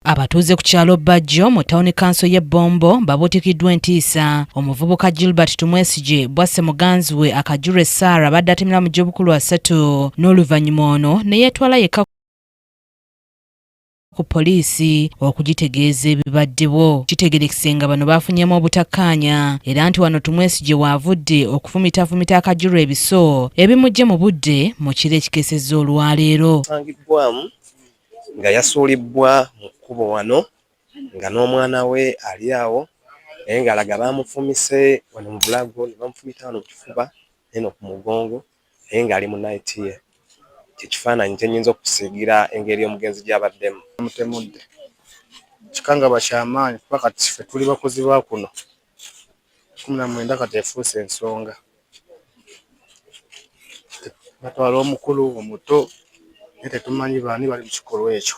Abatuuze ku kyalo Bajjo mu tawuni kanso y'e Bombo babuutikiddwa entiisa omuvubuka Gilbert Tumwesigye bw'asse muganzi we Akajurwe Sarah abadde atemera mu gy'obukulu asatu n'oluvannyuma ono ne yeetwala yekka ku poliisi okugitegeeza ebibaddewo. Kitegerekese nga bano baafunyemu obutakkaanya era nti wano Tumwesigye waavudde okufumitafumita Akajurwe ebiso ebimuggye mu budde mu kiro ekikeesezza olwaleero. Asangibbwamu nga yasuulibbwa mu kkubo wano nga n'omwana we ali awo naye ng'alaga baamufumise wano mu bulago ne bamufumita wano mu kifuba n'eno ku mugongo naye ng'ali mu nayiti ye. Kye kifaananyi kye nnyinza okukusiigira engeri omugenzi gy'abaddemu. Bamutemudde kikangabwa kya maanyi kuba kati ffe tuli bakozi ba kuno 19 kati efuuse ensonga. Batwala omukulu, omuto naye tetumanyi baani bali mu kikolwa ekyo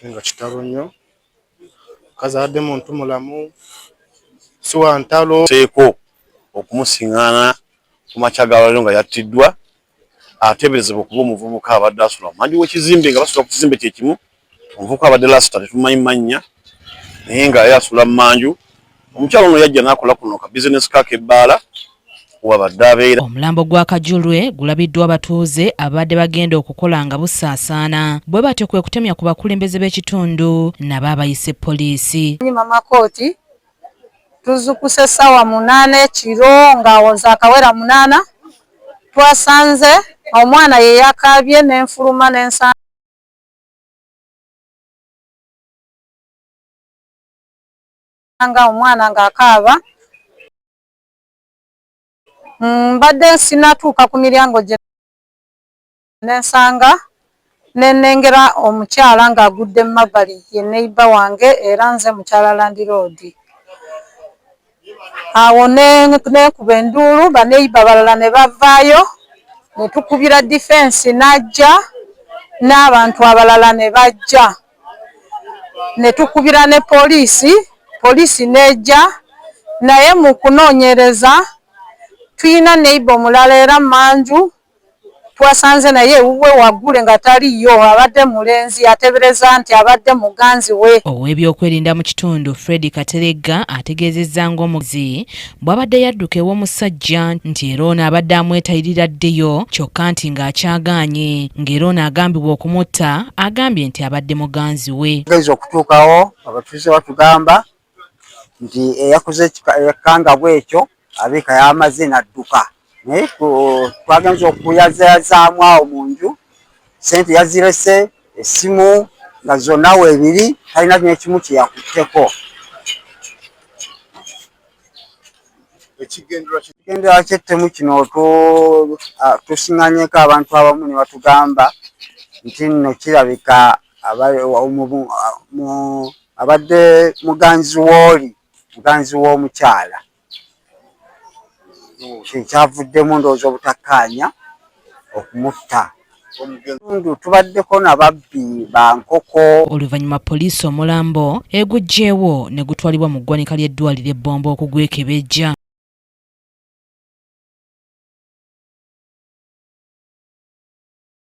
naye nga kitalo nnyo. Omukazi abadde muntu mulamu si wa ntalo. Seeko okumusing'aana ku makya ga leero nga yattiddwa ateeberezebwa okuba omuvubuka abadde asula manju w'ekizimbe nga basula ku kizimbe kye kimu. Omuvubuka abadde lasita tetumanyi mannya naye nga yali asula mmanju. Omukyala ono yajja n'akola kuno ka bizinesi ke ak'ebbaala wabadde abeera. Omulambo gwa Kajulwe gulabiddwa abatuuze ababadde bagenda okukola nga busaasaana bwe batyo kwe kutemya ku bakulembeze b'ekitundu nabo abayise poliisi. Mama Kooti tuzukuse ssaawa 8 ekiro ng'awo zaakawera 8 twasanze omwana ye yakaabye ne nfuluma ne nsanga omwana ng'akaaba. Mbadde sinatuuka ku miryango gye ne nsanga ne nnengera omukyala ng'agudde mu mabbali ye neyiba wange era nze mukyala landiroodi. Awo ne nkuba enduulu baneyiba abalala ne bavaayo ne tukubira difensi n'ajja n'abantu abalala ne bajja ne tukubira ne poliisi, poliisi n'ejja naye mu kunoonyereza tulina neyiba omulala era mmanju twasanze naye ewuwe waggule nga taliiyo abadde mulenzi ateebereza nti abadde muganzi we. Ow'ebyokwerinda mu kitundu Fred Kateregga ategeezezza ng'omugenzi bw'abadde yadduka ew'omusajja nti era ono abadde amwetayirira addeyo kyokka nti ng'akyagaanye ng'era ono agambibwa okumutta agambye nti abadde muganzi we. Tugeze okutuukawo abatuuze batugamba nti eyakoze ekikangabwa ekyo abiika yamaze n'adduka naye twagenze okuyazayazaamu awo mu nju ssente yazirese essimu nga zonna weebiri talina n'ekimu kye yakutteko. Ekigendererwa ky'ettemu kino tusinganyeko abantu abamu ne batugamba nti nno kirabika abadde muganzi w'oli muganzi w'omukyala kyekyavuddemu ndowooza obutakkaanya okumutta. Tundu tubaddeko na babbi ba nkoko. Oluvannyuma poliisi omulambo eguggyeewo ne gutwalibwa mu ggwanika ly'eddwaaliro e Bombo okugwekebejja.